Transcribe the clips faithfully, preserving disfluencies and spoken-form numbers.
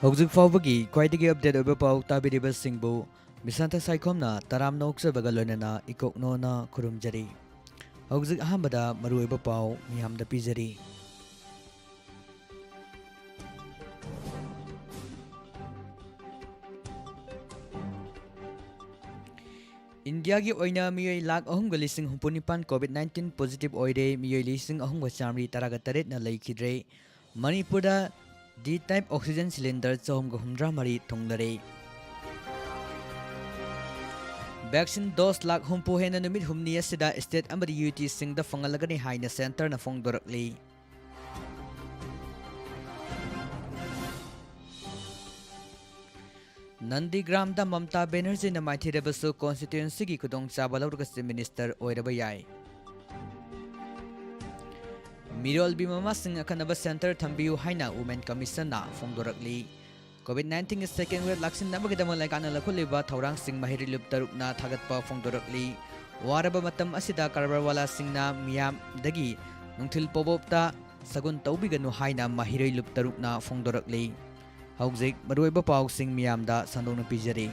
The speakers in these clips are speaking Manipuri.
ꯍꯧꯖꯤꯛ ꯐꯥꯎꯕꯒꯤ ꯈ꯭ꯋꯥꯏꯗꯒꯤ ꯑꯞꯗꯦꯠ ꯑꯣꯏꯕ ꯄꯥꯎ ꯇꯥꯕꯤꯔꯤꯕꯁꯤꯡꯕꯨ ꯃꯤꯁꯥꯟꯊ ꯁꯥꯏꯈꯣꯝꯅ ꯇꯔꯥꯝꯅ ꯑꯣꯛꯆꯕꯒ ꯂꯣꯏꯅꯅ ꯏꯀꯣꯛꯅꯣꯅ ꯈꯨꯔꯨꯝꯖꯔꯤ꯫ ꯍꯧꯖꯤꯛ ꯑꯍꯥꯟꯕꯗ ꯃꯔꯨꯑꯣꯏꯕ ꯄꯥꯎ ꯃꯤꯌꯥꯝꯗ ꯄꯤꯖꯔꯤ꯫ ꯏꯟꯗꯤꯌꯥꯒꯤ ꯑꯣꯏꯅ ꯃꯤꯑꯣꯏ ꯂꯥꯈ ꯑꯍꯨꯝꯒ ꯂꯤꯁꯤꯡ ꯍꯨꯝꯐꯨ ꯅꯤꯄꯥꯟ COVID nineteen positive ꯑꯣꯏꯔꯦ, ꯃꯤꯑꯣꯏ ꯂꯤꯁꯤꯡ ꯑꯍꯨꯝꯒ ꯆꯥꯃꯔꯤ ꯇꯔꯥꯒ ꯇꯔꯦꯠꯅ ꯂꯩꯈꯤꯗ꯭ꯔꯦ꯫ ꯃꯅꯤꯄꯨꯔꯗ D type oxygen cylinder ꯆꯍꯨꯝꯒ ꯍꯨꯝꯗ꯭ꯔꯥ ꯃꯔꯤ ꯊꯨꯡꯂꯔꯦ꯫ Vaccine dose ꯂꯥꯈ ꯍꯨꯝꯐꯨ ꯍꯦꯟꯅ ꯅꯨꯃꯤꯠ ꯍꯨꯝꯅꯤ ꯑꯁꯤꯗ state ꯑꯃꯗꯤ UTꯁꯤꯡꯗ ꯐꯪꯍꯜꯂꯒꯅꯤ ꯍꯥꯏꯅ centreꯅ ꯐꯣꯡꯗꯣꯔꯛꯂꯤ꯫ ꯅꯟꯗꯤꯒ꯭ꯔꯥꯝꯗ ꯃꯝꯇꯥ ꯕꯦꯅꯔꯖꯤꯅ ꯃꯥꯏꯊꯤꯔꯕꯁꯨ constituencyꯒꯤ ꯈꯨꯗꯣꯡꯆꯥꯕ ꯂꯧꯔꯒ Chief Minister ꯑꯣꯏꯔꯕ ꯌꯥꯏ꯫ ꯃꯤꯔꯣꯜꯕꯤ ꯃꯃꯥꯁꯤꯡ ꯑꯈꯟꯅꯕ centre ꯊꯝꯕꯤꯌꯨ ꯍꯥꯏꯅ Women Commissionꯅ ꯐꯣꯡꯗꯣꯔꯛꯂꯤ꯫ COVID nineteenꯒꯤ second wave ꯂꯥꯛꯁꯤꯟꯅꯕꯒꯤꯗꯃꯛ ꯂꯩꯉꯥꯛꯅ ꯂꯧꯈꯠꯂꯤꯕ ꯊꯧꯔꯥꯡꯁꯤꯡ ꯃꯍꯩꯔꯣꯏ ꯂꯨꯞ ꯇꯔꯨꯛꯅ ꯊꯥꯒꯠꯄ ꯐꯣꯡꯗꯣꯔꯛꯂꯤ꯫ ꯋꯥꯔꯕ ꯃꯇꯝ ꯑꯁꯤꯗ ꯀꯔꯕꯥꯔꯋꯥꯂꯥꯁꯤꯡꯅ ꯃꯤꯌꯥꯝꯗꯒꯤ ꯅꯨꯡꯊꯤꯜ ꯄꯣꯕꯣꯞꯇ ꯁꯒꯨꯟ ꯇꯧꯕꯤꯒꯅꯨ ꯍꯥꯏꯅ ꯃꯍꯩꯔꯣꯏ ꯂꯨꯞ ꯇꯔꯨꯛꯅ ꯐꯣꯡꯗꯣꯔꯛꯂꯤ꯫ ꯍꯧꯖꯤꯛ ꯃꯔꯨꯑꯣꯏꯕ ꯄꯥꯎꯁꯤꯡ ꯃꯤꯌꯥꯝꯗ ꯁꯟꯗꯣꯛꯅ ꯄꯤꯖꯔꯤ꯫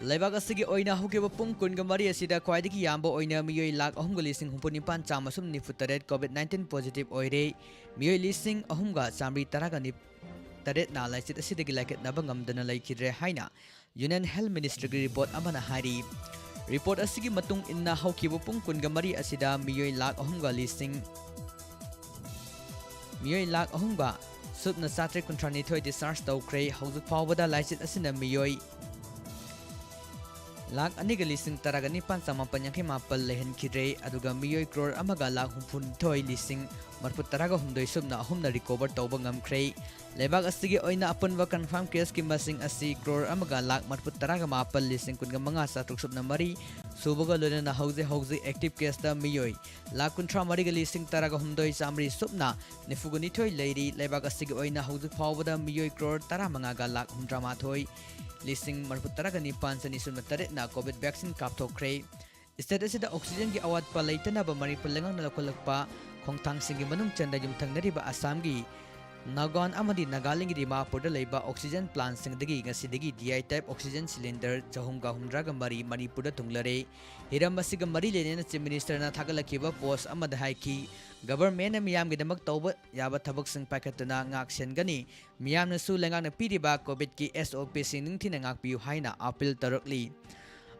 ꯂꯩꯕꯥꯛ ꯑꯁꯤꯒꯤ ꯑꯣꯏꯅ ꯍꯧꯈꯤꯕ ꯄꯨꯡ ꯀꯨꯟꯒ ꯃꯔꯤ ꯑꯁꯤꯗ ꯈ꯭ꯋꯥꯏꯗꯒꯤ ꯌꯥꯝꯕ ꯑꯣꯏꯅ ꯃꯤꯑꯣꯏ ꯂꯥꯈ ꯑꯍꯨꯝꯒ ꯂꯤꯁꯤꯡ ꯍꯨꯝꯐꯨ ꯅꯤꯄꯥꯟ ꯆꯥꯝꯃ ꯁꯨꯞꯅ ꯅꯤꯐꯨ ꯇꯔꯦꯠ COVID nineteen positive ꯑꯣꯏꯔꯦ꯫ ꯃꯤꯑꯣꯏ ꯂꯤꯁꯤꯡ ꯑꯍꯨꯝꯒ ꯆꯥꯃꯔꯤ ꯇꯔꯥꯒ ꯇꯔꯦꯠꯅ ꯂꯥꯏꯆꯠ ꯑꯁꯤꯗꯒꯤ ꯂꯥꯏꯀꯠꯅꯕ ꯉꯝꯗꯅ ꯂꯩꯈꯤꯗ꯭ꯔꯦ ꯍꯥꯏꯅ Union Health Ministryꯒꯤ report ꯑꯃꯅ ꯍꯥꯏꯔꯤ꯫ Report ꯑꯁꯤꯒꯤ ꯃꯇꯨꯡ ꯏꯟꯅ ꯍꯧꯈꯤꯕ ꯄꯨꯡ ꯀꯨꯟꯒ ꯃꯔꯤ ꯑꯁꯤꯗ ꯃꯤꯑꯣꯏ ꯂꯥꯈ ꯑꯍꯨꯝꯒ ꯂꯤꯁꯤꯡ, ꯃꯤꯑꯣꯏ ꯂꯥꯈ ꯑꯍꯨꯝꯒ ꯁꯨꯞꯅ ꯆꯥꯇ꯭ꯔꯦꯠ ꯀꯨꯟꯊ꯭ꯔꯥ ꯅꯤꯊꯣꯏ discharge ꯇꯧꯈ꯭ꯔꯦ꯫ ꯍꯧꯖꯤꯛ ꯐꯥꯎꯕꯗ ꯂꯥꯏꯆꯠ ꯑꯁꯤꯅ ꯃꯤꯑꯣꯏ ꯂꯥꯈ ꯑꯅꯤꯒ ꯂꯤꯁꯤꯡ ꯇꯔꯥꯒ ꯅꯤꯄꯥꯟ ꯆꯃꯥꯄꯟ ꯌꯥꯡꯈꯩ ꯃꯥꯄꯟ ꯂꯩꯍꯟꯈꯤꯗ꯭ꯔꯦ, ꯑꯗꯨꯒ ꯃꯤꯑꯣꯏ ꯀ꯭ꯔꯣꯔ ꯑꯃꯒ ꯂꯥꯈ ꯍꯨꯝꯐꯨ ꯅꯤꯊꯣꯏ ꯂꯤꯁꯤꯡ ꯃꯔꯤꯐꯨ ꯇꯔꯥꯒ ꯍꯨꯝꯗꯣꯏ ꯁꯨꯞꯅ ꯑꯍꯨꯝꯅ recover ꯇꯧꯕ ꯉꯝꯈ꯭ꯔꯦ꯫ ꯂꯩꯕꯥꯛ ꯑꯁꯤꯒꯤ ꯑꯣꯏꯅ ꯑꯄꯨꯟꯕ confirm caseꯀꯤ ꯃꯁꯤꯡ ꯑꯁꯤ ꯀ꯭ꯔꯣꯔ ꯑꯃꯒ ꯂꯥꯈ ꯃꯔꯤꯐꯨ ꯇꯔꯥꯒ ꯃꯥꯄꯟ ꯂꯤꯁꯤꯡ ꯀꯨꯟꯒ ꯃꯉꯥ ꯆꯥꯇ꯭ꯔꯨꯛ ꯁꯨꯞꯅ ꯃꯔꯤ ꯁꯨꯕꯒ ꯂꯣꯏꯅꯅ ꯍꯧꯖꯤꯛ ꯍꯧꯖꯤꯛ active caseꯇ ꯃꯤꯑꯣꯏ ꯂꯥꯈ ꯀꯨꯟꯊ꯭ꯔꯥ ꯃꯔꯤꯒ ꯂꯤꯁꯤꯡ ꯇꯔꯥꯒ ꯍꯨꯝꯗꯣꯏ ꯆꯥꯃꯔꯤ ꯁꯨꯞꯅ ꯅꯤꯐꯨꯒ ꯅꯤꯊꯣꯏ ꯂꯩꯔꯤ꯫ ꯂꯩꯕꯥꯛ ꯑꯁꯤꯒꯤ ꯑꯣꯏꯅ ꯍꯧꯖꯤꯛ ꯐꯥꯎꯕꯗ ꯃꯤꯑꯣꯏ ꯀ꯭ꯔꯣꯔ ꯇꯔꯥꯃꯉꯥꯒ ꯂꯥꯈ ꯍꯨꯝꯗ꯭ꯔꯥꯃꯥꯊꯣꯏ ꯂꯤꯁꯤꯡ ꯃꯔꯤꯐꯨ ꯇꯔꯥꯒ ꯅꯤꯄꯥꯟ ꯆꯅꯤ ꯁꯨꯞꯅ ꯇꯔꯦꯠꯅ COVID vaccine ꯀꯥꯞꯊꯣꯛꯈ꯭ꯔꯦ꯫ State ꯑꯁꯤꯗ oxygenꯒꯤ ꯑꯋꯥꯠꯄ ꯂꯩꯇꯅꯕ ꯃꯅꯤꯄꯨꯔ ꯂꯩꯉꯥꯛꯅ ꯂꯧꯈꯠꯂꯛꯄ ꯈꯣꯡꯊꯥꯡꯁꯤꯡꯒꯤ ꯃꯅꯨꯡ ꯆꯟꯅ ꯌꯨꯝꯊꯪꯅꯔꯤꯕ ꯑꯁꯥꯝꯒꯤ ꯅꯥꯒꯥꯂꯦꯟ ꯑꯃꯗꯤ ꯅꯥꯒꯥꯂꯦꯟꯒꯤ ꯗꯤꯃꯥꯄꯨꯔꯗ ꯂꯩꯕ oxygen plantꯁꯤꯡꯗꯒꯤ ꯉꯁꯤꯗꯒꯤ D I type oxygen cylinder ꯆꯍꯨꯝꯒ ꯍꯨꯝꯗ꯭ꯔꯥꯒ ꯃꯔꯤ ꯃꯅꯤꯄꯨꯔꯗ ꯊꯨꯡꯂꯔꯦ꯫ ꯍꯤꯔꯝ ꯑꯁꯤꯒ ꯃꯔꯤ ꯂꯩꯅꯅ Chief Ministerꯅ ꯊꯥꯒꯠꯂꯛꯈꯤꯕ post ꯑꯃꯗ ꯍꯥꯏꯈꯤ, Governmentꯅ ꯃꯤꯌꯥꯝꯒꯤꯗꯃꯛ ꯇꯧꯕ ꯌꯥꯕ ꯊꯕꯛꯁꯤꯡ ꯄꯥꯏꯈꯠꯇꯨꯅ ꯉꯥꯛ ꯁꯦꯟꯒꯅꯤ꯫ ꯃꯤꯌꯥꯝꯅꯁꯨ ꯂꯩꯉꯥꯛꯅ ꯄꯤꯔꯤꯕ COVIDꯀꯤ SOPꯁꯤꯡ ꯅꯤꯡꯊꯤꯅ ꯉꯥꯛꯄꯤꯌꯨ ꯍꯥꯏꯅ appeal ꯇꯧꯔꯛꯂꯤ꯫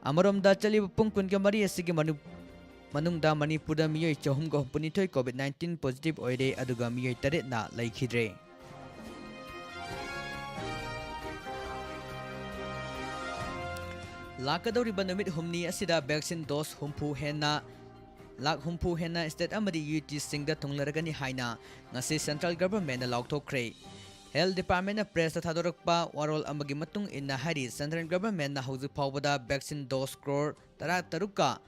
ꯑꯃꯔꯣꯝꯗ, ꯆꯠꯂꯤꯕ ꯄꯨꯡ ꯀꯨꯟꯒ ꯃꯔꯤ ꯑꯁꯤꯒꯤ ꯃꯅꯨ-, ꯃꯅꯨꯡꯗ ꯃꯅꯤꯄꯨꯔꯗ ꯃꯤꯑꯣꯏ ꯆꯍꯨꯝꯒ ꯍꯨꯝꯐꯨꯅꯤꯊꯣꯏ COVID nineteen positive ꯑꯣꯏꯔꯦ, ꯑꯗꯨꯒ ꯃꯤꯑꯣꯏ ꯇꯔꯦꯠꯅ ꯂꯩꯈꯤꯗ꯭ꯔꯦ꯫ ꯂꯥꯛꯀꯗꯧꯔꯤꯕ ꯅꯨꯃꯤꯠ ꯍꯨꯝꯅꯤ ꯑꯁꯤꯗ vaccine dose ꯍꯨꯝꯐꯨ ꯍꯦꯟꯅ, ꯂꯥꯈ ꯍꯨꯝꯐꯨ ꯍꯦꯟꯅ state ꯑꯃꯗꯤ UTꯁꯤꯡꯗ ꯊꯨꯡꯂꯔꯒꯅꯤ ꯍꯥꯏꯅ ꯉꯁꯤ central governmentꯅ ꯂꯥꯎꯊꯣꯛꯈ꯭ꯔꯦ꯫ Health Departmentꯅ pressꯇ ꯊꯥꯗꯣꯔꯛꯄ ꯋꯥꯔꯣꯜ ꯑꯃꯒꯤ ꯃꯇꯨꯡ ꯏꯟꯅ ꯍꯥꯏꯔꯤ, central governmentꯅ ꯍꯧꯖꯤꯛ ꯐꯥꯎꯕꯗ vaccine dose crore ꯇꯔꯥꯇꯔꯨꯛꯀ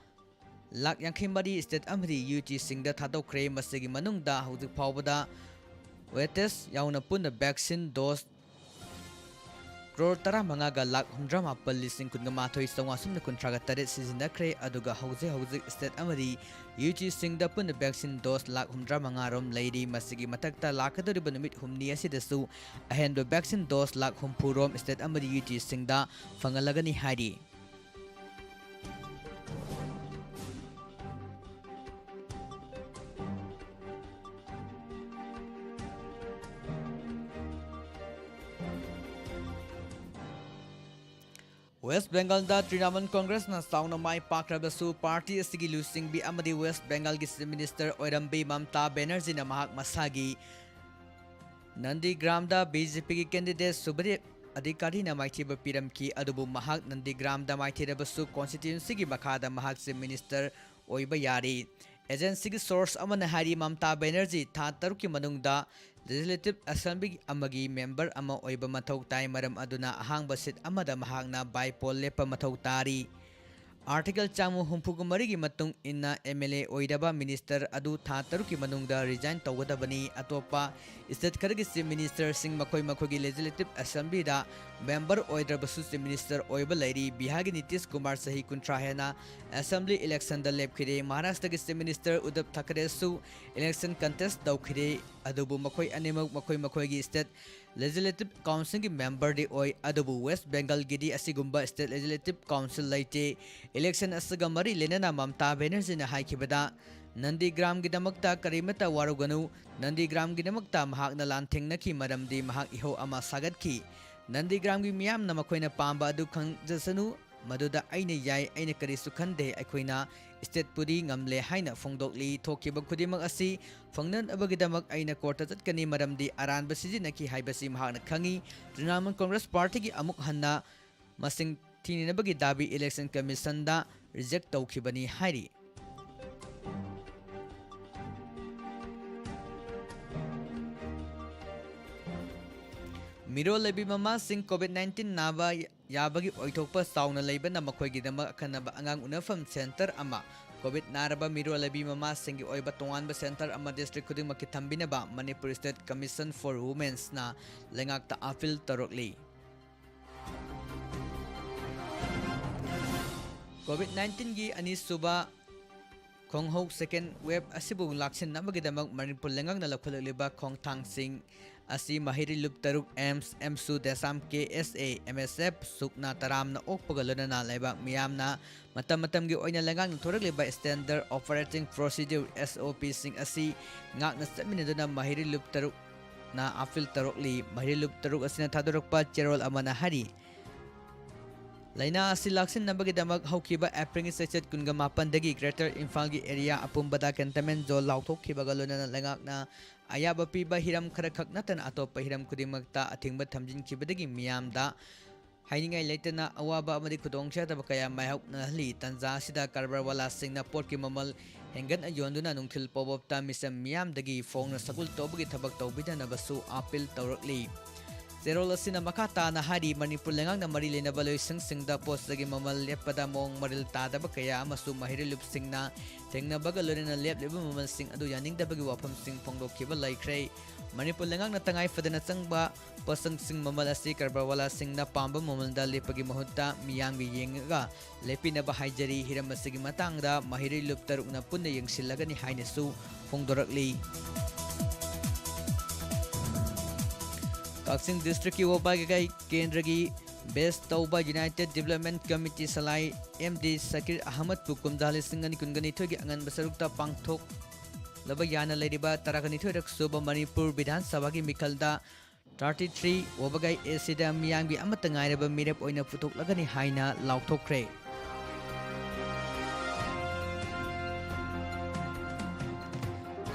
lakh ꯌꯥꯡꯈꯩꯃꯔꯤ state ꯑꯃꯗꯤ UTꯁꯤꯡꯗ ꯊꯥꯗꯣꯛꯈ꯭ꯔꯦ꯫ ꯃꯁꯤꯒꯤ ꯃꯅꯨꯡꯗ ꯍꯧꯖꯤꯛ ꯐꯥꯎꯕꯗ wastage ꯌꯥꯎꯅ ꯄꯨꯟꯅ vaccine dose ꯀ꯭ꯔꯣꯔ ꯇꯔꯥꯃꯉꯥꯒ ꯂꯥꯈ ꯍꯨꯝꯗ꯭ꯔꯥꯃꯥꯄꯜ ꯂꯤꯁꯤꯡ ꯀꯨꯟꯒ ꯃꯥꯊꯣꯏ ꯆꯥꯝꯃꯉꯥ ꯁꯨꯞꯅ ꯀꯨꯟꯊ꯭ꯔꯥꯒ ꯇꯔꯦꯠ ꯁꯤꯖꯤꯟꯅꯈ꯭ꯔꯦ꯫ ꯑꯗꯨꯒ ꯍꯧꯖꯤꯛ ꯍꯧꯖꯤꯛ state ꯑꯃꯗꯤ UTꯁꯤꯡꯗ ꯄꯨꯟꯅ vaccine dose ꯂꯥꯈ ꯍꯨꯝꯗ꯭ꯔꯥꯃꯉꯥ ꯔꯣꯝ ꯂꯩꯔꯤ꯫ ꯃꯁꯤꯒꯤ ꯃꯊꯛꯇ ꯂꯥꯛꯀꯗꯧꯔꯤꯕ ꯅꯨꯃꯤꯠ ꯍꯨꯝꯅꯤ ꯑꯁꯤꯗꯁꯨ ꯑꯍꯦꯟꯕ vaccine dose ꯂꯥꯈ ꯍꯨꯝꯐꯨ ꯔꯣꯝ state ꯑꯃꯗꯤ UTꯁꯤꯡꯗ ꯐꯪꯍꯜꯂꯒꯅꯤ ꯍꯥꯏꯔꯤ꯫ West Bengalꯗ Trinamool Congressꯅ ꯆꯥꯎꯅ ꯃꯥꯏ ꯄꯥꯛꯈ꯭ꯔꯕꯁꯨ, party ꯑꯁꯤꯒꯤ ꯂꯨꯆꯤꯡꯕꯤ ꯑꯃꯗꯤ West Bengalꯒꯤ Chief Minister ꯑꯣꯏꯔꯝꯕꯤ ꯃꯝꯇꯥ ꯕꯦꯅꯔꯖꯤꯅ ꯃꯍꯥꯛ ꯃꯁꯥꯒꯤ ꯅꯟꯗꯤꯒ꯭ꯔꯥꯝꯗ BJPꯒꯤ candidate ꯁꯨꯚꯗꯤꯞ ꯑꯙꯤꯀꯥꯔꯤꯅ ꯃꯥꯏꯊꯤꯕ ꯄꯤꯔꯝꯈꯤ꯫ ꯑꯗꯨꯕꯨ ꯃꯍꯥꯛ ꯅꯟꯗꯤꯒ꯭ꯔꯥꯝꯗ ꯃꯥꯏꯊꯤꯔꯕꯁꯨ, constituencyꯒꯤ ꯃꯈꯥꯗ ꯃꯍꯥꯛ Chief Minister ꯑꯣꯏꯕ ꯌꯥꯔꯤ꯫ Agencyꯒꯤ source ꯑꯃꯅ ꯍꯥꯏꯔꯤ, ꯃꯝꯇꯥ ꯕꯦꯅꯔꯖꯤ ꯊꯥ ꯇꯔꯨꯛꯀꯤ ꯃꯅꯨꯡꯗ Legislative Assembly ꯑꯃꯒꯤ member ꯑꯃ ꯑꯣꯏꯕ ꯃꯊꯧ ꯇꯥꯏ, ꯃꯔꯝ ꯑꯗꯨꯅ ꯑꯍꯥꯡꯕ seat ꯑꯃꯗ ꯃꯍꯥꯛꯅ by poll ꯂꯦꯞꯄ ꯃꯊꯧ ꯇꯥꯔꯤ꯫ Article ꯆꯥꯝꯃ ꯍꯨꯝꯐꯨꯒ ꯃꯔꯤꯒꯤ ꯃꯇꯨꯡ ꯏꯟꯅ MLA ꯑꯣꯏꯔꯕ minister ꯑꯗꯨ ꯊꯥ ꯇꯔꯨꯛꯀꯤ ꯃꯅꯨꯡꯗ resign ꯇꯧꯒꯗꯕꯅꯤ꯫ ꯑꯇꯣꯞꯄ state ꯈꯔꯒꯤ Chief Ministerꯁꯤꯡ ꯃꯈꯣꯏ ꯃꯈꯣꯏꯒꯤ Legislative Assemblyꯗ member ꯑꯣꯏꯗ꯭ꯔꯕꯁꯨ Chief Minister ꯑꯣꯏꯕ ꯂꯩꯔꯤ꯫ ꯕꯤꯍꯥꯔꯒꯤ ꯅꯤꯇꯤꯁ ꯀꯨꯃꯥꯔ ꯆꯍꯤ ꯀꯨꯟꯊ꯭ꯔꯥ ꯍꯦꯟꯅ Assembly electionꯗ ꯂꯦꯞꯈꯤꯔꯦ꯫ ꯃꯍꯥꯔꯥꯁꯇ꯭ꯔꯒꯤ Chief Minister Uddhav ꯊꯥꯀꯔꯦꯁꯨ election contest ꯇꯧꯈꯤꯔꯦ꯫ ꯑꯗꯨꯕꯨ ꯃꯈꯣꯏ ꯑꯅꯤꯃꯛ ꯃꯈꯣꯏ ꯃꯈꯣꯏꯒꯤ state legislative councilꯒꯤ memberꯗꯤ ꯑꯣꯏ꯫ ꯑꯗꯨꯕꯨ West Bengalꯒꯤꯗꯤ ꯑꯁꯤꯒꯨꯝꯕ state legislative council ꯂꯩꯇꯦ꯫ Election ꯑꯁꯤꯒ ꯃꯔꯤ ꯂꯩꯅꯅ ꯃꯝꯇꯥ ꯕꯦꯅꯔꯖꯤꯅ ꯍꯥꯏꯈꯤꯕꯗ, ꯅꯟꯗꯤꯒ꯭ꯔꯥꯝꯒꯤꯗꯃꯛꯇ ꯀꯔꯤꯃꯠꯇ ꯋꯥꯔꯧꯒꯅꯨ꯫ ꯅꯟꯗꯤꯒ꯭ꯔꯥꯝꯒꯤꯗꯃꯛꯇ ꯃꯍꯥꯛꯅ ꯂꯥꯟꯊꯦꯡꯅꯈꯤ, ꯃꯔꯝꯗꯤ ꯃꯍꯥꯛ ꯏꯍꯧ ꯑꯃ ꯁꯥꯒꯠꯈꯤ꯫ ꯅꯟꯗꯤꯒ꯭ꯔꯥꯝꯒꯤ ꯃꯤꯌꯥꯝꯅ ꯃꯈꯣꯏꯅ ꯄꯥꯝꯕ ꯑꯗꯨ ꯈꯪꯖꯁꯅꯨ꯫ ꯃꯗꯨꯗ ꯑꯩꯅ ꯌꯥꯏ, ꯑꯩꯅ ꯀꯔꯤꯁꯨ ꯈꯟꯗꯦ, ꯑꯩꯈꯣꯏꯅ stateꯄꯨꯗꯤ ꯉꯝꯂꯦ ꯍꯥꯏꯅ ꯐꯣꯡꯗꯣꯛꯂꯤ꯫ ꯊꯣꯛꯈꯤꯕ ꯈꯨꯗꯤꯡꯃꯛ ꯑꯁꯤ ꯐꯪꯅꯅꯕꯒꯤꯗꯃꯛ ꯑꯩꯅ courtꯇ ꯆꯠꯀꯅꯤ, ꯃꯔꯝꯗꯤ ꯑꯔꯥꯟꯕ ꯁꯤꯖꯤꯟꯅꯈꯤ ꯍꯥꯏꯕꯁꯤ ꯃꯍꯥꯛꯅ ꯈꯪꯏ꯫ Trinamool Congress Partyꯒꯤ ꯑꯃꯨꯛ ꯍꯟꯅ ꯃꯁꯤꯡ ꯊꯤꯅꯅꯕꯒꯤ ꯗꯥꯕꯤ Election Commissionꯗ reject ꯇꯧꯈꯤꯕꯅꯤ ꯍꯥꯏꯔꯤ꯫ ꯃꯤꯔꯣꯜꯂꯩꯕꯤ ꯃꯃꯥꯁꯤꯡ COVID nineteen ꯅꯥꯕ ꯌꯥꯕꯒꯤ ꯑꯣꯏꯊꯣꯛꯄ ꯆꯥꯎꯅ ꯂꯩꯕꯅ ꯃꯈꯣꯏꯒꯤꯗꯃꯛ ꯑꯈꯟꯅꯕ ꯑꯉꯥꯡ ꯎꯅꯐꯝ centre ꯑꯃ, COVID ꯅꯥꯔꯕ ꯃꯤꯔꯣꯜꯂꯩꯕꯤ ꯃꯃꯥꯁꯤꯡꯒꯤ ꯑꯣꯏꯕ ꯇꯣꯉꯥꯟꯕ centre ꯑꯃ district ꯈꯨꯗꯤꯡꯃꯛꯀꯤ ꯊꯝꯕꯤꯅꯕ Manipur State Commission for Women'sꯅ ꯂꯩꯉꯥꯛꯇ appeal ꯇꯧꯔꯛꯂꯤ꯫ COVID nineteenꯒꯤ ꯑꯅꯤꯁꯨꯕ ꯈꯣꯡꯍꯧ second wave ꯑꯁꯤꯕꯨ ꯂꯥꯛꯁꯤꯟꯅꯕꯒꯤꯗꯃꯛ ꯃꯅꯤꯄꯨꯔ ꯂꯩꯉꯥꯛꯅ ꯂꯧꯈꯠꯂꯛꯂꯤꯕ ꯈꯣꯡꯊꯥꯡꯁꯤꯡ ꯑꯁꯤ ꯃꯍꯩꯔꯣꯏ ꯂꯨꯞ ꯇꯔꯨꯛ, AIIMS, AMSU, DESAM, KSA, MSF, ꯁꯨꯛꯅꯥ ꯇꯔꯥꯝꯅ ꯑꯣꯛꯄꯒ ꯂꯣꯏꯅꯅ ꯂꯩꯕꯥꯛ ꯃꯤꯌꯥꯝꯅ ꯃꯇꯝ ꯃꯇꯝꯒꯤ ꯑꯣꯏꯅ ꯂꯩꯉꯥꯛꯅ ꯊꯣꯔꯛꯂꯤꯕ Standard Operating Procedure, SOPꯁꯤꯡ ꯑꯁꯤ ꯉꯥꯛꯅ ꯆꯠꯃꯤꯟꯅꯗꯨꯅ ꯃꯍꯩꯔꯣꯏ ꯂꯨꯞ ꯇꯔꯨꯛꯅ appeal ꯇꯧꯔꯛꯂꯤ꯫ ꯃꯍꯩꯔꯣꯏ ꯂꯨꯞ ꯇꯔꯨꯛ ꯑꯁꯤꯅ ꯊꯥꯗꯣꯔꯛꯄ ꯆꯦꯔꯣꯜ ꯑꯃꯅ ꯍꯥꯏꯔꯤ, ꯂꯥꯏꯅꯥ ꯑꯁꯤ ꯂꯥꯛꯁꯤꯟꯅꯕꯒꯤꯗꯃꯛ ꯍꯧꯈꯤꯕ Aprilꯒꯤ ꯆꯩꯆꯠ ꯀꯨꯟꯒ ꯃꯥꯄꯟꯗꯒꯤ Greater ꯏꯝꯐꯥꯜꯒꯤ area ꯑꯄꯨꯝꯕꯗ containment zone ꯂꯥꯎꯊꯣꯛꯈꯤꯕꯒ ꯂꯣꯏꯅꯅ ꯂꯩꯉꯥꯛꯅ ꯑꯌꯥꯕ ꯄꯤꯕ ꯍꯤꯔꯝ ꯈꯔꯈꯛ ꯅꯠꯇꯅ ꯑꯇꯣꯞꯄ ꯍꯤꯔꯝ ꯈꯨꯗꯤꯡꯃꯛꯇ ꯑꯊꯤꯡꯕ ꯊꯝꯖꯤꯟꯈꯤꯕꯗꯒꯤ ꯃꯤꯌꯥꯝꯗ ꯍꯥꯏꯅꯤꯡꯉꯥꯏ ꯂꯩꯇꯅ ꯑꯋꯥꯕ ꯑꯃꯗꯤ ꯈꯨꯗꯣꯡꯆꯥꯗꯕ ꯀꯌꯥ ꯃꯥꯌꯣꯛꯅꯍꯜꯂꯤ꯫ ꯇꯟꯖꯥ ꯑꯁꯤꯗ ꯀꯔꯕꯥꯔ ꯋꯥꯂꯥꯁꯤꯡꯅ ꯄꯣꯠꯀꯤ ꯃꯃꯜ ꯍꯦꯟꯒꯠꯅ ꯌꯣꯟꯗꯨꯅ ꯅꯨꯡꯊꯤꯜ ꯄꯣꯕꯣꯞꯇ ꯃꯤꯆꯝ ꯃꯤꯌꯥꯝꯗꯒꯤ ꯐꯣꯡꯅ ꯁꯒꯨꯜ ꯇꯧꯕꯒꯤ ꯊꯕꯛ ꯇꯧꯕꯤꯗꯅꯕꯁꯨ appeal ꯇꯧꯔꯛꯂꯤ꯫ ꯆꯦꯔꯣꯜ ꯑꯁꯤꯅ ꯃꯈꯥ ꯇꯥꯅ ꯍꯥꯏꯔꯤ, ꯃꯅꯤꯄꯨꯔ ꯂꯩꯉꯥꯛꯅ ꯃꯔꯤ ꯂꯩꯅꯕ ꯂꯣꯏꯁꯪꯁꯤꯡꯗ ꯄꯣꯠ ꯆꯩꯒꯤ ꯃꯃꯜ ꯂꯦꯞꯄꯗ ꯃꯑꯣꯡ ꯃꯔꯤꯜ ꯇꯥꯗꯕ ꯀꯌꯥ ꯑꯃꯁꯨ ꯃꯍꯩꯔꯣꯏ ꯂꯨꯞꯁꯤꯡꯅ ꯊꯦꯡꯅꯕꯒ ꯂꯣꯏꯅꯅ ꯂꯦꯞꯂꯤꯕ ꯃꯃꯜꯁꯤꯡ ꯑꯗꯨ ꯌꯥꯅꯤꯡꯗꯕꯒꯤ ꯋꯥꯐꯝꯁꯤꯡ ꯐꯣꯡꯗꯣꯛꯈꯤꯕ ꯂꯩꯈ꯭ꯔꯦ꯫ ꯃꯅꯤꯄꯨꯔ ꯂꯩꯉꯥꯛꯅ ꯇꯉꯥꯏ ꯐꯗꯅ ꯆꯪꯕ ꯄꯣꯠꯁꯛꯁꯤꯡ ꯃꯃꯜ ꯑꯁꯤ ꯀꯔꯕꯥꯔ ꯋꯥꯂꯥꯁꯤꯡꯅ ꯄꯥꯝꯕ ꯃꯃꯜꯗ ꯂꯦꯞꯄꯒꯤ ꯃꯍꯨꯠꯇ ꯃꯤꯌꯥꯝꯒꯤ ꯌꯦꯡꯉꯒ ꯂꯦꯞꯄꯤꯅꯕ ꯍꯥꯏꯖꯔꯤ꯫ ꯍꯤꯔꯝ ꯑꯁꯤꯒꯤ ꯃꯇꯥꯡꯗ ꯃꯍꯩꯔꯣꯏ ꯂꯨꯞ ꯇꯔꯨꯛꯅ ꯄꯨꯟꯅ ꯌꯦꯡꯁꯤꯜꯂꯒꯅꯤ ꯍꯥꯏꯅꯁꯨ ꯐꯣꯡꯗꯣꯔꯛꯂꯤ꯫ ꯀꯛꯆꯤꯡ ꯗꯤꯁꯇ꯭ꯔꯤꯛꯀꯤ ꯋꯥꯕꯒꯥꯏ ꯀꯦꯟꯗ꯭ꯔꯒꯤ ꯕꯦꯁ ꯇꯧꯕ united development committee Salai M D Shakir ꯑꯍꯃꯗꯄꯨ ꯀꯨꯝꯖꯥ ꯂꯤꯁꯤꯡ ꯑꯅꯤ ꯀꯨꯟꯒ ꯅꯤꯊꯣꯏꯒꯤ ꯑꯉꯟꯕ ꯁꯔꯨꯛꯇ ꯄꯥꯡꯊꯣꯛꯂꯕ ꯌꯥꯅ ꯂꯩꯔꯤꯕ ꯇꯔꯥꯒ ꯅꯤꯊꯣꯏꯔꯛ ꯁꯨꯕ ꯃꯅꯤꯄꯨꯔ ꯕꯤꯙꯥꯟ ꯁꯚꯥꯒꯤ ꯃꯤꯈꯜꯗ ꯊꯥꯔꯇꯤ ꯊ꯭ꯔꯤ ꯋꯥꯕꯒꯥꯏ ꯑꯦꯁꯤꯗ ꯃꯤꯌꯥꯝꯒꯤ ꯑꯃꯠꯇ ꯉꯥꯏꯔꯕ ꯃꯤꯔꯦꯞ ꯑꯣꯏꯅ ꯄꯨꯊꯣꯛꯂꯒꯅꯤ ꯍꯥꯏꯅ ꯂꯥꯎꯊꯣꯛꯈ꯭ꯔꯦ꯫